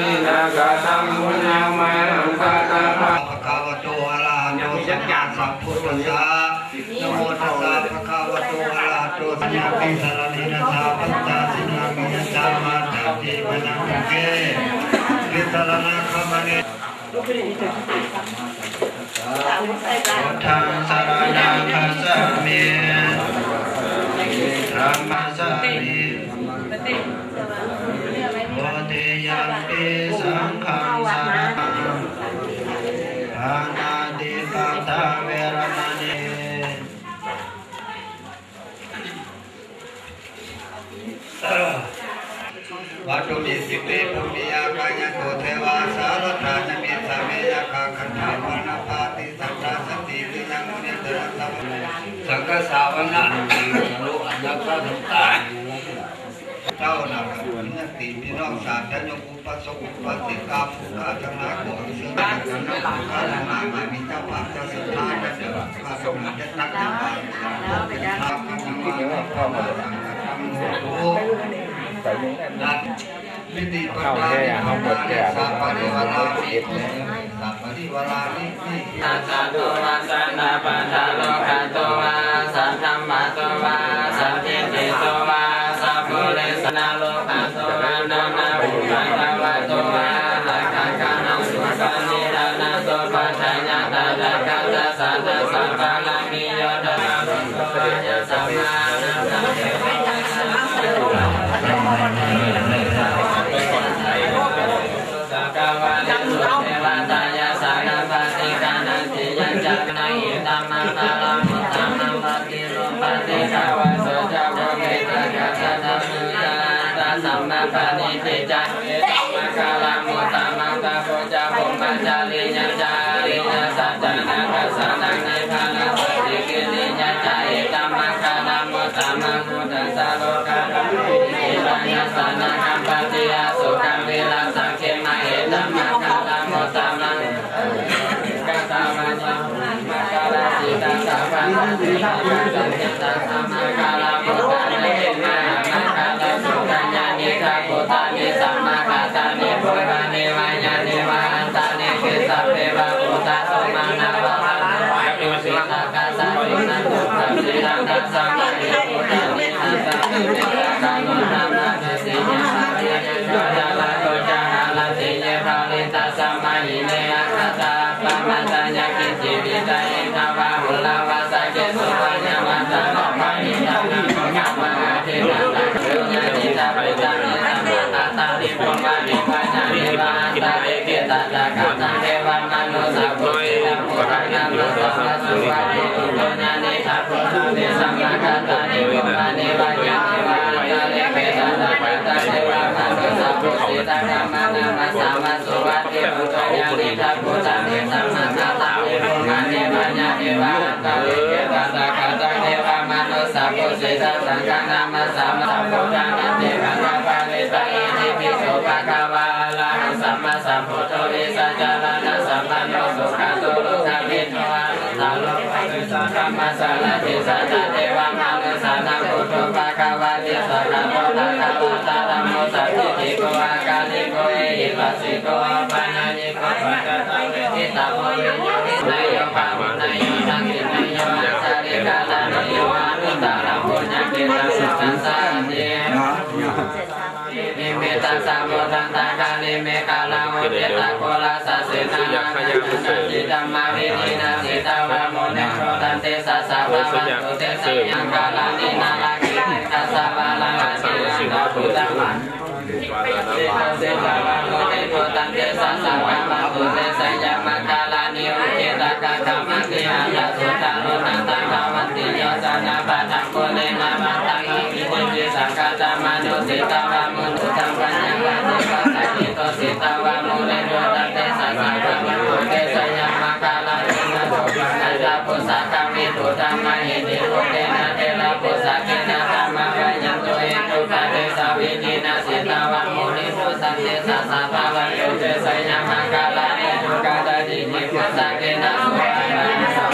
ເມນະ ກະຕັງ ປຸນຍັງ ມະຫັງ ກະຕະ ພະຄະວະໂຕ ອະລະຫະໂຕ ສຳມາສຳພຸດທັດສະ ນະໂມຕັດສະ ພະຄະວະໂຕ ອະລະຫະໂຕ ສະຍາມິ ສະລະເນນະ ສາພັນຕາ ສິນນາມິ ຍະຈາມາ ຕະເຕ ມະຍັງ ພະເກ ຕິສະລະນະ ຄາມະເນ ພຸດທັງ ສະລະນັງ ຄັດສາມິ ທຳມັງ ສະລະ ໂອຕິຍັມປິ ສັງຄັງ ສະລະນັງ ປະນາຕິປາທາ ເວລະມະນີ ວັດຖຸ ນິສສິເປ ພູມິ ອາກາຍັນຕຸ ເທວາ ສາລັດຖານາມິ ສະເມ ຍັກຂາ ກັນທາ ວານາປາ ຕິສັດຕາ ສັນຕິ ຕິຍັງ ມຸນີ ຕະນະ ສະວະ ສັງຄະສາວະນະ ໂລອະນາຄາ ເຈົ້ານະ ຍາຕິພີ່ນ້ອງ ສາທະໂຍ ອຸປະສົກ ອຸປາສິກາ ຜູ້ຂ້າທັງຫຼາຍ ຂໍອັນເຊີນ ພະສະສະນາ ພະສະສະນາ ໃຫ້ມີເຈົ້າພາບ ເຈົ້າສັດທາ ແລະ ເຈົ້າພາບ ເຈົ້າສັດທາ ເປັນພາບ ເປັນທາງ ເປັນທາງ ເປັນທາງ ເປັນທາງ ເຮົາແທ້ ເຮົາໝົດແກ້ວ ສາບະລິວາລາ ສາບະລິວາລາ ສາທຸວາ ສານາປະທາໂລກາໂຕວາ ສາທຳມະໂຕວາ ສາທິຕິໂຕວາ ສາປຸເຣສະນາໂລກາໂຕວາ ນານາບຸບປະດາວາໂຕວາ ອາກາຄະນະສຸປະນິດານະໂຕ ປັດຈະຍະຕາທະກະຕະສາທະສະປາລະມີໂຍ ທະນາໂລກາໂຕວາ ຍະສະມານານາ ສະກະວາເລສຸ ເທວະຕາຍະສານະປະຕິການະຕິຍະຈານະ ເອຕັມມັງຄະລັງ ມຸດຕະມັງ ປະຕິໂລມປະຕິກາວະໂສ ຈາໂກເມຕະກະຕະທຳມະຍາຕະ ສຳມະປະນິທິຈາ ເອຕັມມັງຄະລັງ ມຸດຕະມັງ ຕະໂພຈາ ພົມມະຈາລີຍະຈາຣິຍະ ສັດຈານັງ ກະສານັງ ນິບພານະປະຕິກິລິຍະຈາ ເອຕັມມັງຄະລັງ ມຸດຕະມັງ ພຸດທັງສະໂລກາ ຍາສານະຄັມປະຕິ ອະໂສຄັງ ວິລະສັງ ເຂມະ ເອຕັມມັງຄະລັງ ມຸດຕະມັງ ກະຕາວະນະ ມັງຄະລະສິດຕັງ ສາວະນະ ສິດຕັງ ສາວະນະ ສິດຕັງ ສາມັງຄະລະມຸດຕະມັງ ເອ ມະຫາມັງຄະລະສຸຂະຍານິ ຈັກຂຸຕານິ ສຳມາຄະຕານິ ພູມານິ ວະຍານິ ວະອັນຕາລິ ເຂ ສັບເພ ວະພູຕາ ໂສມະນະ ວະ Bhavantu te jayamaṅgalāni. Duggāhadiṭṭhibhujagena sudaṭṭhahatthaṃ,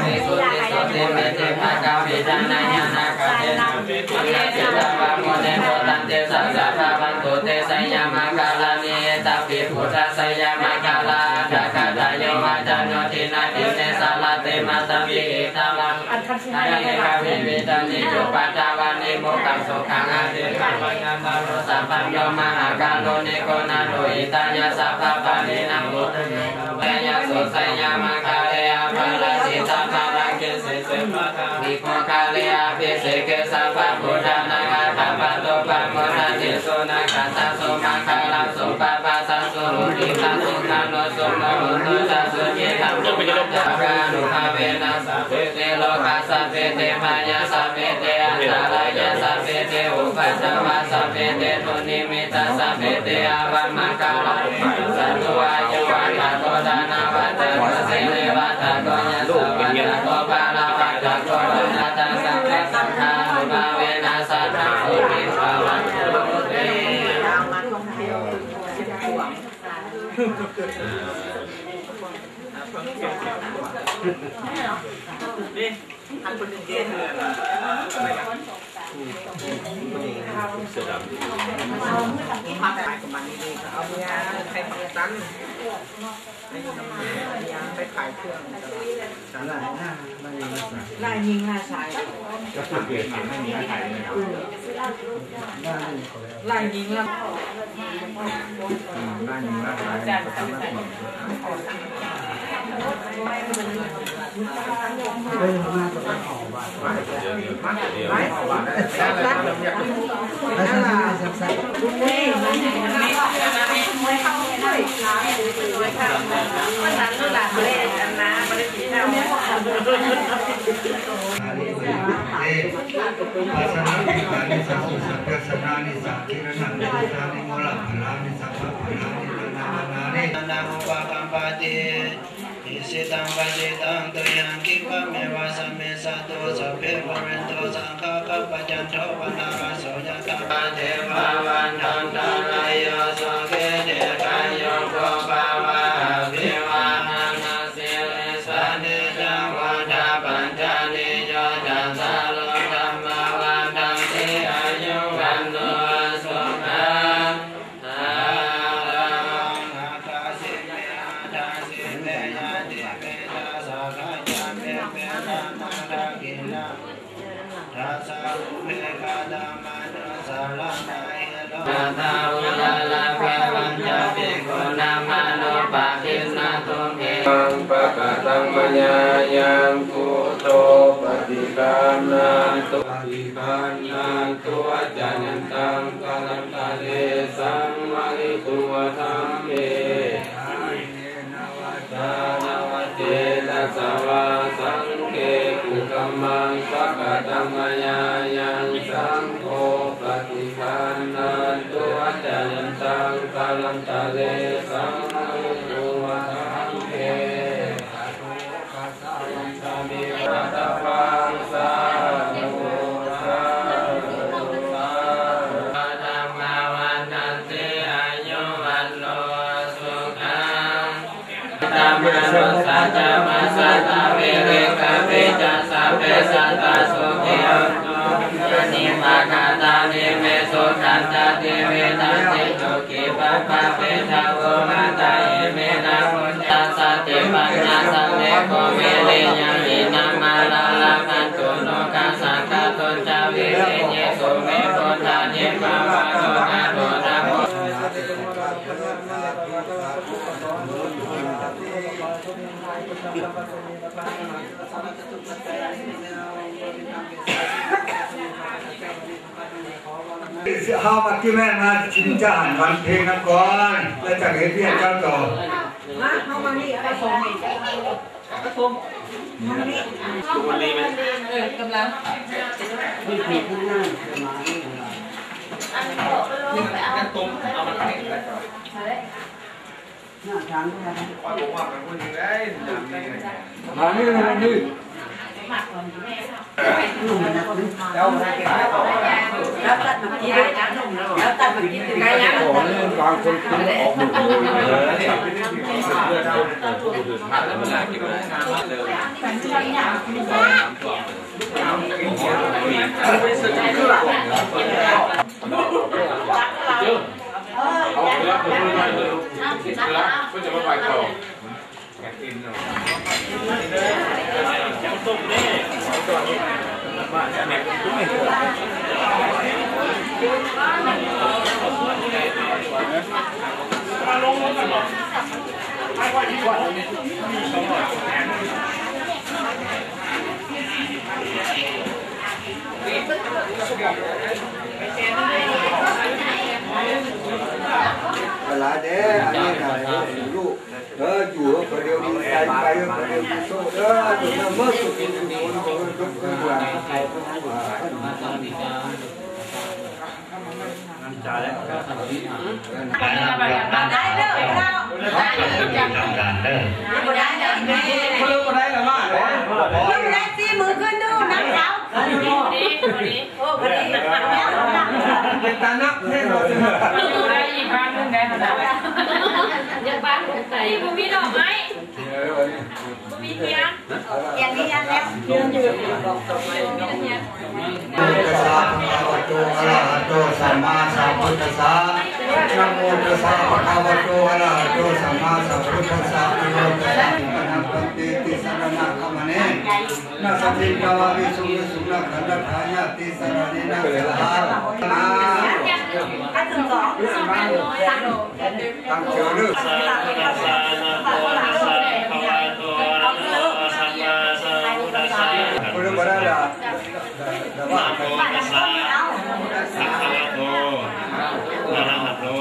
visuddhijutimiddhibakābhidhānaṃ ñāṇāgadena vidhinā jitavā munindo, taṃ tejasā bhavantu te jayamaṅgalāni. Etāpi buddhajayamaṅgalaaṭṭhagāthā, yo vācano dinadine sarate matandī, hitvānanekavividhāni cupaddavāni, mokkhaṃ sukhaṃ adhigameyya naro sapañño. Mahākāruṇiko nātho, hitāya sabbapāṇinaṃ, buddhānaṃ bhāveyya. Jayamaṅgale aparājitapallaṅke, sīse paṭhavipokkhare, abhiseke sabbabuddhānaṃ, aggappatto pamodati. Sunakkhattaṃ sumaṅgalaṃ, supabhātaṃ suhuṭṭhitaṃ, sukhaṇo sumuhutto ca, suyiṭṭhaṃ brahmacārisu. Sabbe buddhānubhāvena, sabbe te rogā, sabbe te bhayā, sabbe te antarāyā, sabbe te upaddavā, sabbe te dunnimittā, sabbe te avamaṅgalā vinassantu. Āyuvaḍḍhako dhanavaḍḍhako sirivaḍḍhako yasavaḍḍhako balavaḍḍhako vaṇṇavaḍḍhako, sabbasaṅghānubhāvena sadā sotthī bhavantu te. ຫຼ້າຍິງຫຼ້າຊາຍ ຫຼ້າຍິງຫຼ້າ Passaddhiṭṭhāni chandassūpasanāni, sakkilāna punasarīramūlabaddhāni, sabbabaddhāni nānābaraṇāni, nānānānāni upakappati. Icchitaṃ patthitaṃ tuyhaṃ khippameva samijjhatu, sabbe pūrentu saṅkappā, cando paṇṇaraso yathā. Magghi bhavantaṃ thanayaṃ sukhī dīghāyuko bhava. Abhivādanasīlissa niccaṃ vuḍḍhāpacāyino, cattāro dhammā vaḍḍhanti: āyu vaṇṇo sukhaṃ balaṃ. Atthāsi me atthāsi me ñātimittā sakhā ca me petānaṃ dakkhiṇā dajjā pubbe katamanussaraṃ na hi ro. Yathā uḷāragahā ca bhikkhūnamanuppadinnaṃ tumhehi. Pakataṃ mayā yaṃ buddho paṭiggaṇhatu, paṭiggaṇhatu accayantaṃ, kālantare saṃvarituṃ va dhamme. Kāyena vācāya va cetasā vā, saṅghe kukammaṃ pakataṃ mayā yaṃ, saṅgho paṭiggaṇhatu accayantaṃ, kālantare saṃvarituṃ va dhamme. Sādhu, sādhu, sādhu. Dhammā vaḍḍhanti āyu vaṇṇo sukhaṃ. Dhammā manussā ca majjhattā verikāpi ca, sabbe sattā sukhī hontu, anīghā katā me sukhañca tividhaṃ dentu. Khippaṃ pāpetha vomataṃ iminā puññaṃ, satipaññā sallekho viriyamhinā, mārā labhantu nokāsaṃ kātuñca vidhinā. Imehi buddhāni pavattonu, dhammo ເຮົາມາກິນແມ່ນມາກິນຈານວັນເພັງນຳກ່ອນ ແລ້ວຈັ່ງເຮັດວຽກເຈົ້າຕໍ່. ມາ ເຮົາມານີ້ປະສົມ ປະສົມ ມານີ້ ເອີ ກຳລັງ ອັນນີ້ບອກໄປລົງໄປເອົາ ມານີ້ ມານີ້. ລາວຕັດມາກິນ ລາວຕັດມາກິນ ບາງຄົນກິນອອກໝົດເລີຍ. ຫຼາຍເດ້ ອັນນີ້ກໍໃຫ້ລູກ ເອີ ຢູ່ເພິ່ນດຽວນີ້ ໃສ່ໄປເພິ່ນດຽວນີ້ ໂຊກເດີ ຢູ່ນຳເໝິດ ສຸກຄົນ ຂອງເພິ່ນທຸກຄົນ ນ້ຳໃຈ ໄດ້ເດີ ເຈົ້າ ໄດ້ເດີ ບໍ່ໄດ້ລະມາດເດ້ ໄດ້ຊີ້ມືຂຶ້ນດູ ນັບເຂົາ ໂອ້ ພໍດີ ເປັນຕານັບແທ້ເນາະ ໄດ້ອີກບ້ານໜຶ່ງໄດ້ ຢາກບ້ານໃສ ບໍ່ມີດອກໄມ້ ບໍ່ມີທຽນ ທຽນນີ້ຍັງແລ້ວ ທຽນຢູ່ ທຽນ ທຽນ ນະໂມຕັสสะ ภะคะวะโต อะระหะโต สัมมาสัมพุทธัสสะ นะโมตัสสะ ภะคะวะโต อะระหะโต สัมมาสัมพุทธัสสะ นะโมตัสสะ ปะนะ ปันเต ติสะรະณะ คัมมะเน นะ สัจจิง กา วะ วิสุง วิสุง นะ ขันธัฏฐายะ ติสะระเณ นะ สะหะ ນະ ຕັ້ງເຈີເດີ ສະຫະ ນະໂມຕັດສະ ພະຄະວະໂຕ ອະລະຫະໂຕ ສຳມາສຳພຸດທັດສະ ນະໂມຕັດສະ ພະຄະວະໂຕ ອະລະຫະໂຕ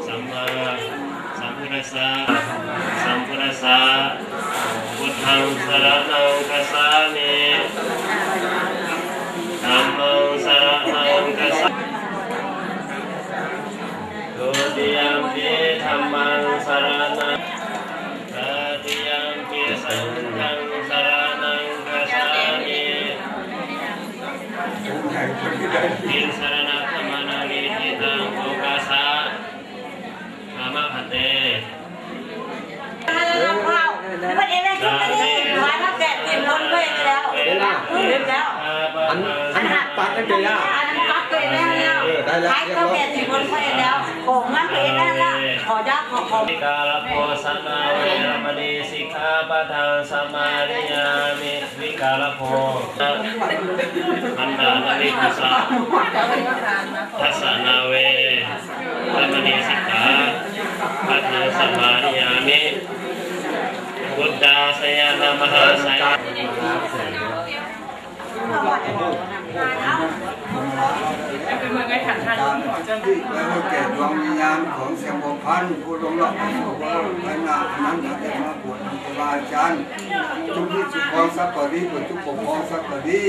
ສຳມາສຳພຸດທັດສະ ສະຫະ ພຸດທັງ ສະຣະນັງ ຄັດສາມິ ທຳມັງ ສະຣະນັງ ຄັດສາມິ ທຸຕິຍຳປິ ທຳມັງ ສະຣະນັງ ຕະຕິຍຳປິ ສັງຄັງ ສະຣະນັງ ຄັດສາມິ ຕິສະຣະນະ ຄັມມະນາມິ ທິຕັງ ໂອຄາສະ ອາມາ ພັນເຕ ເພິ່ນເອງແລ້ວ ເພິ່ນເອງແລ້ວ ເວລາ ອັນ ອັນປັດນັ້ນເປັນລາ ອັນປັດເປັນແລ້ວ ເອີ ໄດ້ແລ້ວ ຂາຍເຂົ້າແບບທີ່ເພິ່ນເຮັດແລ້ວ ຂອງມັນເປັນແລ້ວ ຂໍຢາ ຂໍ ຂໍ ວິກາລະໂພ ສະນາ ເວລະມະນີ ສິກຂາປະທັງ ສະມາທິຍາມິ ວິກາລະໂພ ອັນດານະເວ ຄຸສາ ທັດສະນາ ເວລະມະນີ ສິກຂາປະທັງ ສະມາທິຍາມິ ບຸດດາສະຍານະ ມະຫາສະຍານະ ເປັນເມືອງໄອ້ຖັນທ່ານ ແລ້ວໃຫ້ແກ່ດວງວິນຍານຂອງແສງບົວພັນ ຜູ້ລ່ວງລັບໄປສູ່ໂລກພາຍໜ້າ ອັນນັ້ນ ຖ້າໄດ້ມາບວດນຳຄູບາອາຈານ ຈົ່ງມີສຸຂອງສັບປະດີ ປະຈຸປົກຄອງສັບປະດີ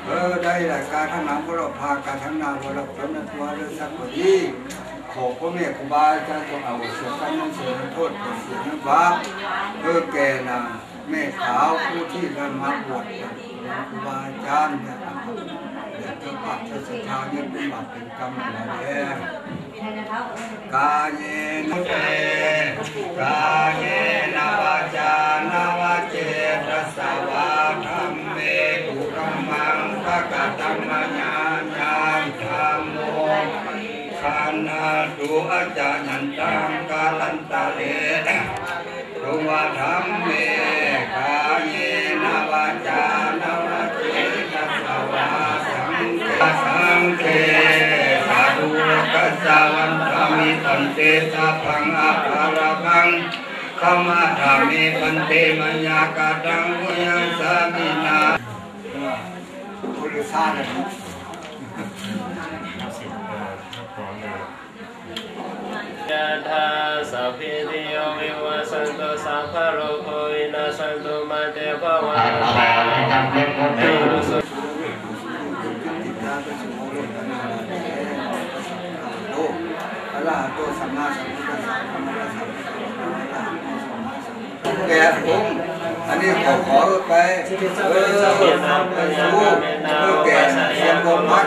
ເອີ ໄດ້ລະກາທະນາບຸລະພາ ກາທະນາບຸລະຄົນນະຕົວເລີຍສັບປະດີ ຂໍພໍ່ແມ່ຄູບາອາຈານຈົ່ງອະໂຫສິກຳ ອະໂຫສິໂທດ ໂຫສິບາບ ເອີ ແກ່ນາງ ແມ່ຂາວ ຜູ້ທີ່ໄດ້ມາບວດກັບຄູບາອາຈານ ແລະ ເຈົ້າພາບເຈົ້າສັດທາ ຍັງເປັນບາບເປັນກຳຢູ່ແລ້ວ ກາເຍນະ ເຕ ກາເຍນະ ວາຈານະ ວະເຈຕະສະວາ ທຳເມ ກຸກຳມັງ ປະກະຕັງ ມະຍາ ຍັງ ທຳໂມ ຄັນຫະຕຸ ອາຈະຍັນຕັງ ກາລັນຕະເລ ຕຸ ວາທຳເມ ກາເຍນະ ວາຈານະ ວະເຈຕະສະວາ ສັງເຄ ສາທຸ ໂອຄາສະ ວັນທາມິ ພັນເຕ ສັບພັງ ອະພາລະພັງ ຂະມາທາມິ ພັນເຕ ມະຍາກະຕັງ ປຸນຍັງ ສາມິນາ ໂອລະສານະ ຍະຖາ ສັບພີຕິໂຍ ວິວັດສັນຕຸ ສັບພະໂລໂກ ວິນັດສັນຕຸ ມາ ເຕ ພະວັດ ອະລະຫະໂຕ ສຳມາສຳພຸດທັດສະ ແປດອົງ ອັນນີ້ຂໍ ຂໍໄປ ເອີ ໄປສູ່ ເອີ ແກ່ນາງ ສຽງບົວພັນ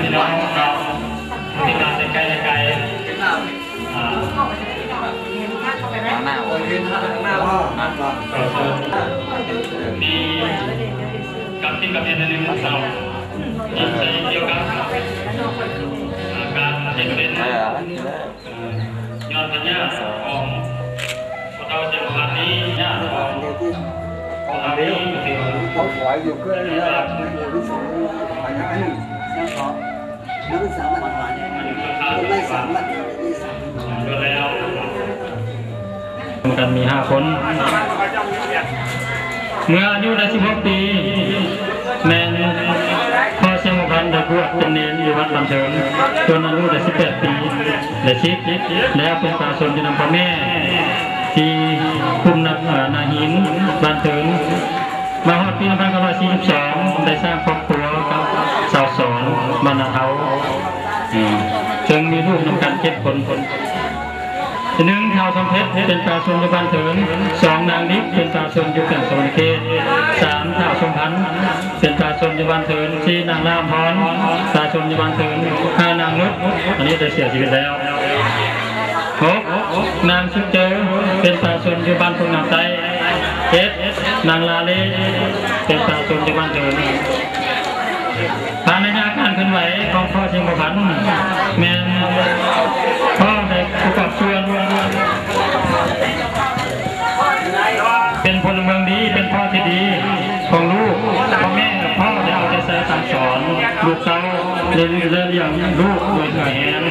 ພີ່ນ້ອງເນາະ ທີ່ມາແຕ່ໄກແຕ່ໄກ ອ່າ ມາໜ້າ ເອີ ເຫັນທາງໜ້າພໍ່ ມາ ກໍເຊີນ ມີການຕິດການຮຽນອັນໜຶ່ງເນາະ ທີ່ໃຊ້ກ່ຽວກັບ ອ່າ ການເຮັດເປັນ ເອີ ຍ້ອນພະຍາດຂອງພໍ່ເຖົ້າເຈັບປະມານນີ້ຍາກ ເອີ ອັນນີ້ທີ່ ເຮົານີ້ກໍຖືວ່າ ຕ້ອງຖອຍຢູ່ຄືອັນນີ້ແລ້ວ ມັນເປັນວິສັຍ ອັນນີ້ ມັນສາມາດ ມັນສາມາດ ກັນມີຫ້າຄົນ. ເມື່ອອາຍຸໄດ້ສິບຫົກປີ ແມ່ນພໍ່ຊຽງຫົວພັນໄດ້ບວດເປັນເນນຢູ່ວັດບ້ານເທີນ ຈົນອາຍຸໄດ້ສິບແປດປີ ໄດ້ສິກ ແລ້ວເປັນປາຊົນຢູ່ນຳພໍ່ແມ່ ທີ່ກຸ່ມນາ ເອີ ນາຫີນ ບ້ານເທີນ. ມາຮອດປີໜຶ່ງພັນເກົ້າຮ້ອຍສີ່ສິບສອງ ໄດ້ສ້າງຄອບຄົວກັບສາວສອນ ບ້ານນາເທົາ ເຊິ່ງມີລູກນຳກັນເຈັດຄົນ. ທີໜຶ່ງ ທ້າວສອງເພັດ ເປັນປະຊາຊົນຢູ່ບ້ານເທີນ, ສອງ ນາງລິບ ເປັນປະຊາຊົນຢູ່ແຂວງສະຫວັນນະເຂດ, ສາມ ທ້າວສົມພັນ ເປັນປະຊາຊົນຢູ່ບ້ານເທີນ, ສີ່ ນາງລາວພອນ ປະຊາຊົນຢູ່ບ້ານເທີນ, ຫ້າ ນາງນຸດ ອັນນີ້ໄດ້ເສຍຊີວິດແລ້ວ, ຫົກ ນາງສຸດເຈີ ເປັນປະຊາຊົນຢູ່ບ້ານໂພນງາມໃຕ້, ເຈັດ ນາງລາເລ ເປັນປະຊາຊົນຢູ່ບ້ານເທີນ. ຜ່ານໄລຍະການເຄື່ອນໄຫວຂອງພໍ່ຊຽງບົວພັນ ແມ່ນພໍ່ໄດ້ປະກອບສ່ວນເປັນພົນລະເມືອງດີ, ເປັນພໍ່ທີ່ດີຂອງລູກ, ພໍ່ແມ່ກັບພໍ່ໄດ້ເອົາໃຈໃສ່ສັ່ງສອນລູກເຕົ້າ ແລະ ແລະ ລ້ຽງລູກໂດຍເຫື່ອແຮງ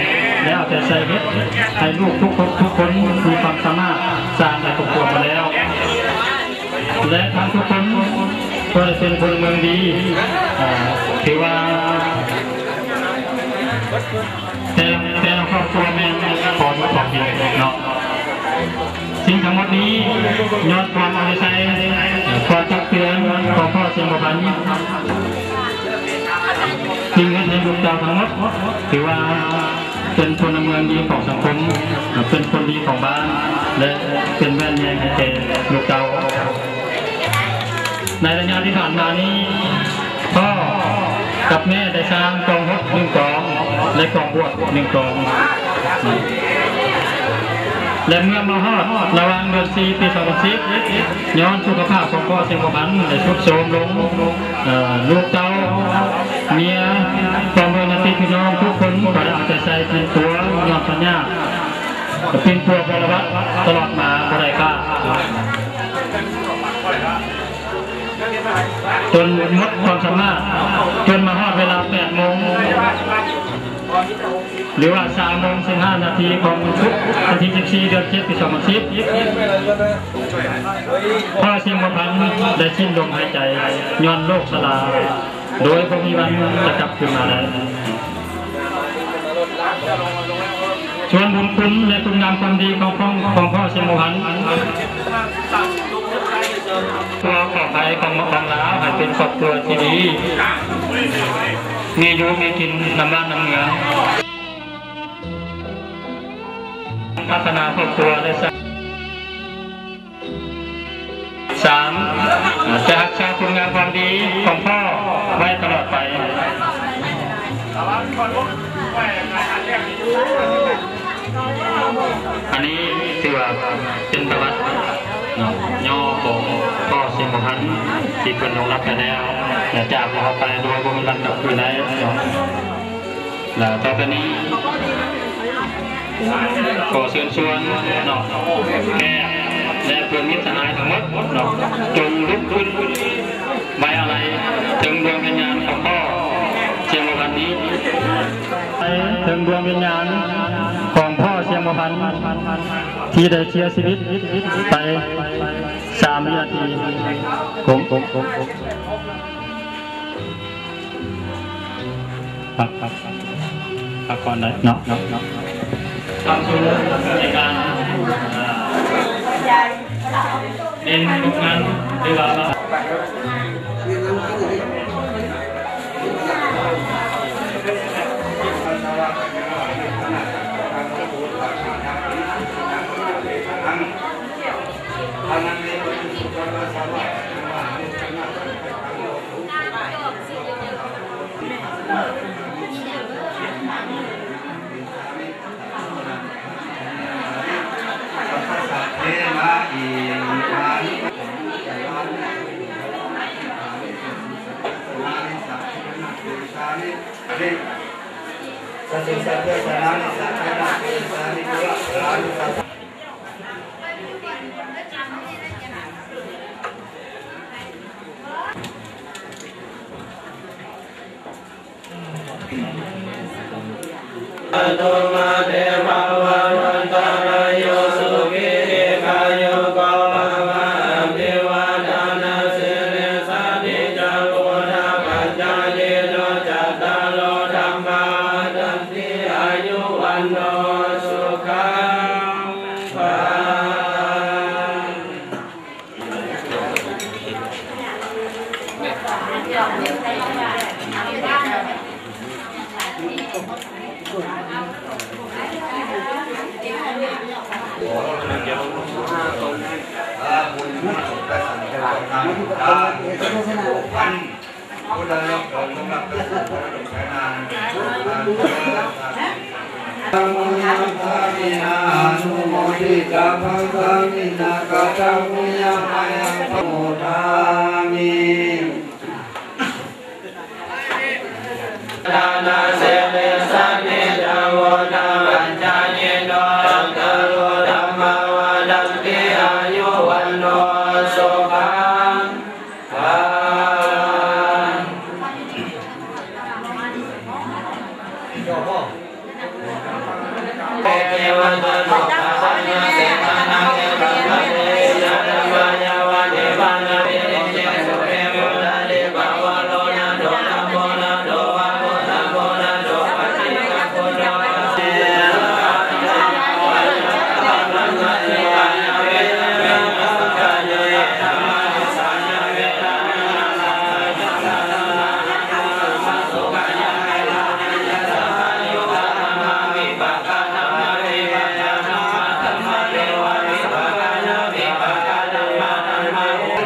ແລະ ເອົາໃຈໃສ່ເຮັດໃຫ້ລູກທຸກຄົນ ທຸກຄົນມີຄວາມສາມາດ ສ້າງໄດ້ຄົບຄົວໝົດແລ້ວ. ແລະ ທ່ານທຸກຄົນກໍໄດ້ເປັນພົນລະເມືອງດີ ເອີ ຖືວ່າແຕ່ ແຕ່ລະຄອບຄົວແມ່ນພໍດີພໍກິນເນາະ. ສິ່ງທັງໝົດນີ້ຍ້ອນຄວາມເອົາໃຈໃສ່ ຄວາມຕັກເຕືອນຂອງພໍ່ຊຽງບົວພັນ ຈຶ່ງເຮັດໃຫ້ລູກເຕົ້າທັງໝົດ ຖືວ່າເປັນພົນລະເມືອງດີຂອງສັງຄົມ, ເປັນຄົນດີຂອງບ້ານ ແລະ ເປັນແວ່ນແຍງໃຫ້ແກ່ລູກເຕົ້າ. ໃນໄລຍະທີ່ຜ່ານມານີ້ ພໍ່ກັບແມ່ໄດ້ສ້າງກອງຫົດໜຶ່ງກອງ ແລະ ກອງບວດໜຶ່ງກອງ ແລະ ເມື່ອມາຮອດລະຫວ່າງເດືອນສີ່ ປີສອງພັນສິບ ຍ້ອນສຸຂະພາບຂອງພໍ່ຊຽງບົວພັນໄດ້ຊຸດໂຊມລົງ, ເອີ ລູກເຕົ້າ ເມຍ ຄອບຄົວ ຍາດຕິພີ່ນ້ອງທຸກຄົນກໍໄດ້ເອົາໃຈໃສ່ປິ່ນປົວຍ້ອນພະຍາດ ປິ່ນປົວບໍ່ລະບາດຕະຫຼອດມາບໍ່ໄດ້ຄ່າ ຈົນໝົດຄວາມສາມາດ ຈົນມາຮອດເວລາແປດໂມງ ຫຼືວ່າຊາວໂມງສິບຫ້ານາທີຂອງວັນສຸກ ວັນທີສິບສີ່ ເດືອນເຈັດ ປີສອງພັນສິບ ພໍ່ຊຽງບົວພັນໄດ້ສິ້ນລົມຫາຍໃຈຍ້ອນໂລກຊະລາ ໂດຍບໍ່ມີວັນຈະກັບຄືນມາໄດ້. ສ່ວນບຸນຄຸນ ແລະ ຄຸນງາມຄວາມດີຂອງພໍ່ ຂອງພໍ່ຊຽງບົວພັນ ໄພຂອງ ຂອງລາວໃຫ້ເປັນຄອບຄົວທີ່ດີ ມີຢູ່ມີກິນນຳບ້ານນຳເມືອງ ພັດທະນາຄອບຄົວ ແລະ ສາມ ຈະຮັກສາຄຸນງາມຄວາມດີຂອງພໍ່ໄວ້ຕະຫຼອດໄປ. ອັນນີ້ຖືວ່າເປັນປະຫວັດເນາະ ຫຍໍ້ຂອງພໍ່ຊຽງບົວພັນ ທີ່ເພິ່ນລ່ວງລັບໄປແລ້ວ ແລະ ຈາກພວກເຮົາໄປໂດຍບໍ່ມີວັນກັບຄືນໄດ້ເນາະ. ແລະ ຕໍ່ໄປນີ້ ຂໍເຊີນຊວນເນາະ ແຂກ ແລະ ເພື່ອນມິດສະຫາຍທັງໝົດເນາະ ຈົ່ງລຸກຂຶ້ນໄວ້ອາໄລເຖິງດວງວິນຍານຂອງພໍ່ຊຽງບົວພັນນີ້ ເຖິງດວງວິນຍານຂອງພໍ່ຊຽງບົວພັນ ທີ່ໄດ້ເສຍຊີວິດໄປສາມວິນາທີ. ກົມ ກົມ ກົມ ກົມ ພັກ ພັກ ພັກ ພັກຜ່ອນໄດ້ເນາະ ເນາະ ເນາະ. ເຂົ້າສູ່ລາຍການ ເອີ ເນັ້ນທຸກງານ ຫຼືວ່າ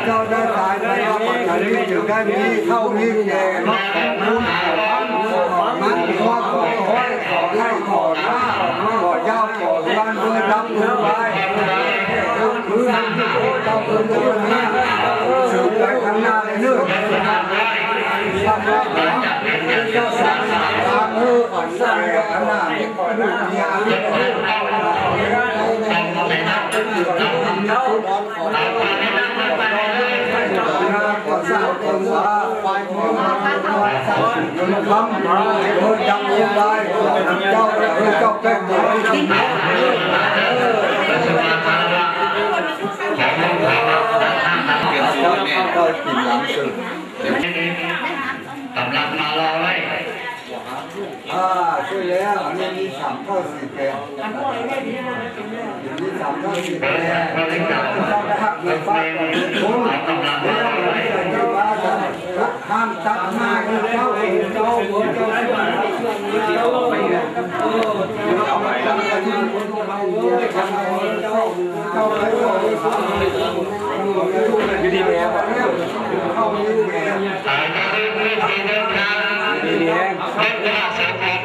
ເຈົ້າໄດ້ຕາຍໄປແລ້ວ ບັດນີ້ຈຶ່ງໄດ້ມີເທົ່າມີແກ່ ມັນຂໍຂໍຄອຍ ຂໍໄລ່ຂໍໜ້າ ຂໍຍາວຂໍເຮືອນ ເບີດັບເບີບາຍ ຄືນຳເຈົ້າເພິ່ນເຈົ້າເມືອ ສືບໄປຂ້າງໜ້າເລີຍເນີ ເຈົ້າສາເອີ ອັນໃດອັນນັ້ນ ລູກເມຍ ເຈົ້າ ກຳລັງມາລໍໄວ້. ອ່າ ໃຊ່ແລ້ວ ອັນນີ້ມີສາມເກົ້າສີ່ແປດ ມີສາມເກົ້າສີ່ແປດ ເຈົ້າໄດ້ຮັບເງິນຝາກຂອງເພິ່ນ ເອົາກຳລັງມາລໍໄວ້. ຢູ່ດີມີແຮງ ຢູ່ດີມີແຮງ.